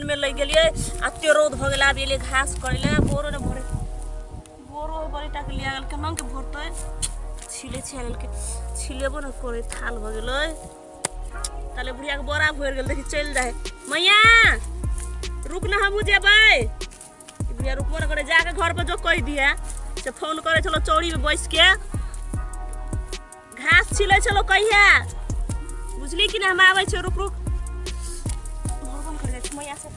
बोरमे लागि गेलियै। एते रौद भऽ गेल, आब एलियै घास करै लए। बोरो ने भरे, बोरो बड़ी टाके लिया गेल, केना के भरतै? छिले छियालके छिलेबो ने करै, थाल भऽ गेलै। ताले बुढ़ियाके बोरा भरि गेल, देखी चलि जाइ। मैया रुक ना, हमहूँ जेबै। बुढ़िया रुकबो ने करै, जाके घर पर जो कहि दिहे से फोन करै छलो चौरीमे बैसके घास छिलै छलो कहिया, बुझली कि नहि? हम आबै छियौ, रुक रुक। भरबो ने करै जाइ छै मैया से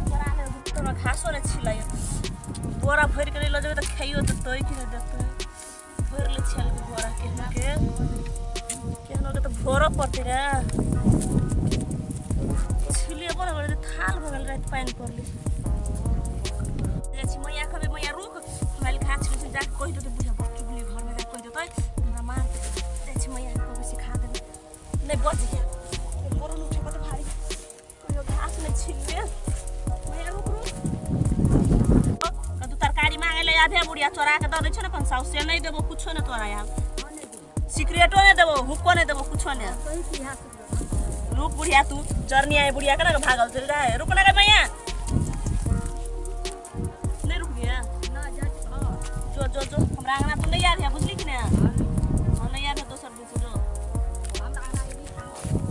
बोरा ने तोरा घासो ने छिलै। बोरा भरि के लऽ जेबै तऽ खाइयो देतै कि नहि देतै? भरि लै छियै बोरा केहनो के, केहनो के तऽ भरऽ पड़तै रे। छिलेबो ने करै, थाल भऽ गेल, राति पानि पड़लै। जाइ छी मैया कहबै, मैया रुक, हम आयल घास छिलै छी। जाके कहि देतै बुढ़िया, बड़ चुगली, घरमे जाके कहि देतै, हमरा मारतै। जाइ छी मैया कहबै, सिखा देबै। नहि बच गया, बोरो उठे कते भारी, कहियो घास नहि छिलले। मैया रुक रुक। तू तरकारी मांगे ले आबे, बुढ़िया चोरा के दऽ दै छौ ने अपन साउस, से नहि देबो कुछो नहि तोरा। आब सिगरेटो नहि देबो, हुक्को नहि देबो, कुछो नहि। रुक बुढ़िया, तू चरनी आए बुढ़िया केना भागल चलि जाए। रुक ना रे मैया, नहि रुक गया। जो जो जो, हमरा अंगना तू नहीं आबे, बुझली कि ने? हाँ, नहीं आबे दोसर दिन से। जो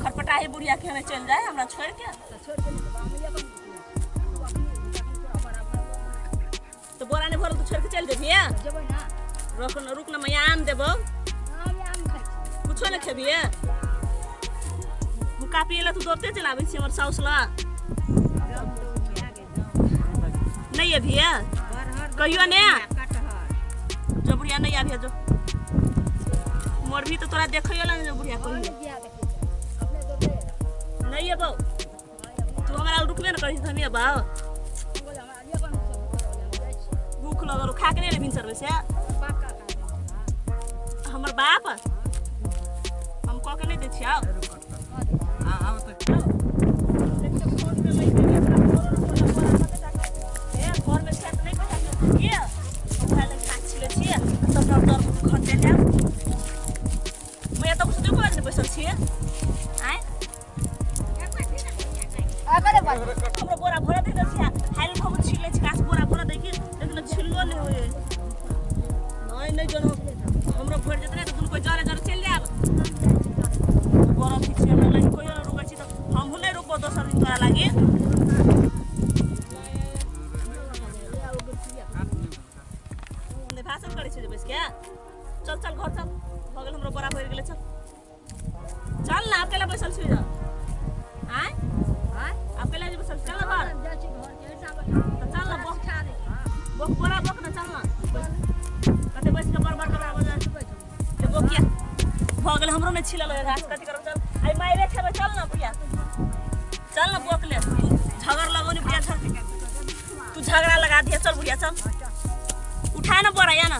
खटपटा है बुढ़िया के, हमें चलि जाए हमरा छोड़ के। तो बोरा नहीं भरल तो छोड़ के चल जेबही? रुक न, रुक न मैया, आम देबो। कुछो नहीं खेबही? हुक्का पिए ला तू दौड़ते चल आबै छी हमर साउस ला। नहीं अभी कहियो ने। जो बुढ़िया नहीं आबी, जो मरभी तो तोरा देखैयो ला। जो बुढ़िया कहियो नहीं अबौ, तू हमरा रुकबे न करी, हम अबौ। भूख लगल, खा के नहीं भिनसर से। हमर बाप हम कऽ के नहीं दै छियौ। घरमे छै तऽ नहि पैसा के छिलै छियै तब डर घर चलि जायब। मैया तब सोचो कोना बैसल छियै? आँय, हमरो बोरा भरा दे छियै। हाल हम छिलै छी घास, बोरा भरा दै कि लेकिन छिललो नहि होय। नहीं नहीं, जन हमरो भरि जेतै ने तऽ दुनू कोइ जरे जरे चलि जायब। बोरा ठीक छै, हमरा लागि कोइयो नहि रुकै छी तऽ हमहूँ नहि रुकबो दोसर दिन तोरा लागि। भाषण करै छै जे बैस के। चल चल, घर चल, भऽ गेल, हमरो बोरा भरि गेलै। चल चल ना, आब कैला बैसल छी? आँय, आब कैला जे बैसल? चल ना घर तऽ चल ना, बक बक बोरा बक ना, चल ना। कते बैस के बड़ बड़ बड़ बजा ते बोकिया भऽ गेल, हमरो नहि छिलल घास, कथी करब? चल, आइ मारे खेबै। चल ना बुढ़िया, चल ना, बोक ले। तू झगड़ लगौनी बुढ़िया, तू झगड़ा लगा दिया। चल बुढ़िया, चल, उठा ना बोरा या ना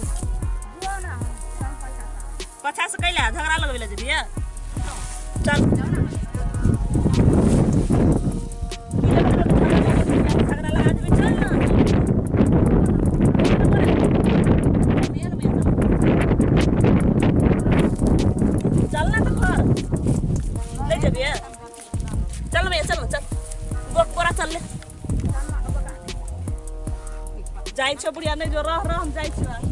पछा से। कैला झगड़ा लगबै ले जेबही? चल, झगड़ा लगा देबै। चल ना, चल ना तऽ घर नहि जेबही? चल भैया, चल चल, बोक बोरा, चल ले। जाइ छौ बुढ़िया, नहि जो, रह रह, हम जाइ छियौ।